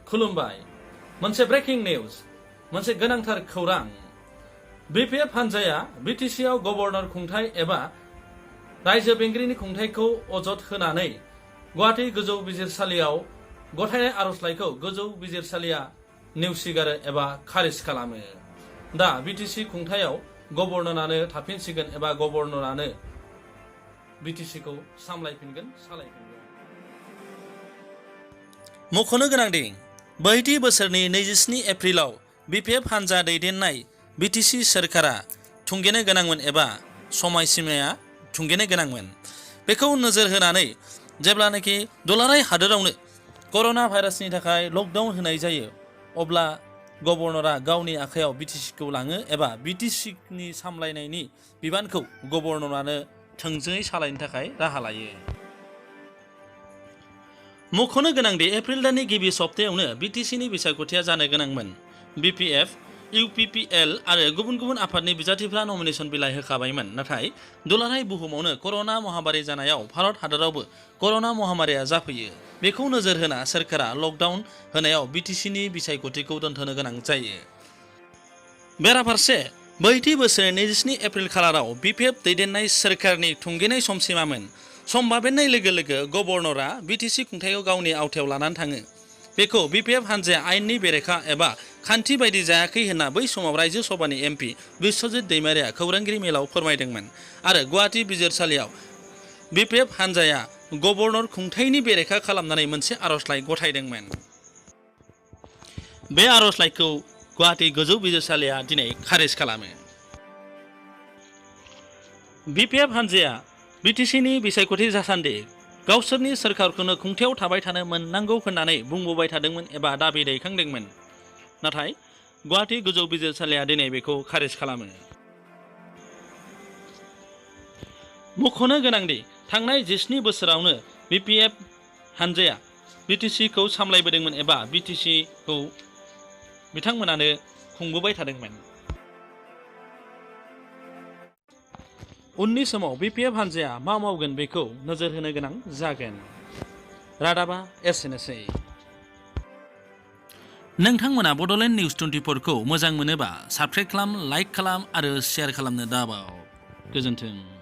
खुलुमबाय मोनसे breaking news मोनसे गोनांथार खौरां बिपिएफ हानजाया बिटिसिआव गभर्नर खुंथाय एबा रायजो बेंगिरिनि खुंथायखौ अजद होनानै गुवाहाटी गोजौ बिजिरसालियाव गथायनाय आर'जलाइखौ गोजौ बिजिरसालिया नेवसिगारो एबा खारिज खालामो। दा बिटिसि खुंथायाव गभर्नरानो थाफिनसिगोन एबा गभर्नरानो बिटिसिखौ सामलायफिनगोन सालायफिनगोन। मख'नो गोनांदि बैथि बोसोरनि 27 एप्रिलाव बिपिएफ हानजा दैदेननाय बिटिसि सोरखारा थुंगेनो गोनांमोन एबा समायसीमाया थुंगेनो गोनांमोन। बेखौ नोजोर होनानै जेब्लानाखि दुलाराय हादोरावनो कर'ना भाइरासनि थाखाय लकडाउन होनाय जायो अब्ला गभर्नरा गावनि आखायाव बिटिसिखौ लाङो एबा बिटिसिनि सामलायनायनि बिबानखौ गभर्नरानो थोंजोङै सालायनो थाखाय राहा लायो। मख'नो गोनांदि एप्रिल दाननि गिबि सप्तायावनो बिटिसिनि बिसायख'थिया जानो गोनांमोन। बिपिएफ, इउपिपिएल आरो गुबुन गुबुन आफादनि बिजाथिफ्रा नमिनेसन बिलाइ होखाबायमोन। नाथाय दुलाराय बुहुमावनो कर'ना महामारि जानायाव भारत हादरावबो कर'ना महामारिया जाफैयो। बेखौ नोजोर होना सोरखारा लकडाउन होनायाव बिटिसिनि बिसायख'थिखौ दोनथ'नो गोनां जायो। बेराफारसे बैथि बोसोरनि 27 एप्रिल खालाराव बिपिएफ दैदेननाय सोरखारनि थुंगेनाय समसिमामोन। सम बाबेननाय लोगो लोगो गभर्नरा बिटिसि खुंथायाव गावनि आवथायाव लानानै थाङो। बेखौ बिपिएफ हानजाया आयेननि बेरेखा एबा खान्थि बायदि जायाखै होनना बै समाव रायजो सभानि एमपि बिश्वजित दैमारिया खौरांगिरि मेलाव फोरमायदोंमोन आरो गुवाहाटी बिजिरसालियाव बिपिएफ हानजाया गभर्नर खुंथायनि बेरेखा खालामनानै मोनसे आर'जलाइ गथायदोंमोन। बे आर'जलाइखौ गुवाहाटी गोजौ बिजिरसालिया दिनै खारिज खालामो। बिपिएफ हानजाया बिटिसिनि बिसायख'थि जासान्दि गावसोरनि सोरखारखौनो खुंथायाव थाबाय थानो मोननांगौ होननानै बुंबोबाय थादोंमोन एबा दाबि दैखांदोंमोन। नाथाय गुवाहाटी गोजौ बिजिरसालिया दिनै बेखौ खारिज खालामो। मख'नो गोनांदि थांनाय 17 बोसोरावनो बिपिएफ हानजाया बिटिसिखौ सामलायबोदोंमोन एबा बिटिसिखौ बिथांमोनानो खुंबोबाय थादोंमोन। उननि समाव बिपिएफ हानजाया मा मावगोन बेखौ नोजोर होनो गोनां जागोन। रादाबा एसेनोसै। नोंथांमोना बड'लेण्ड निउज 24 खौ मोजां मोनोबा साबस्क्राइब खालाम, लाइक खालाम आरो शेयार खालामनो दाबाव। गोजोन्थों।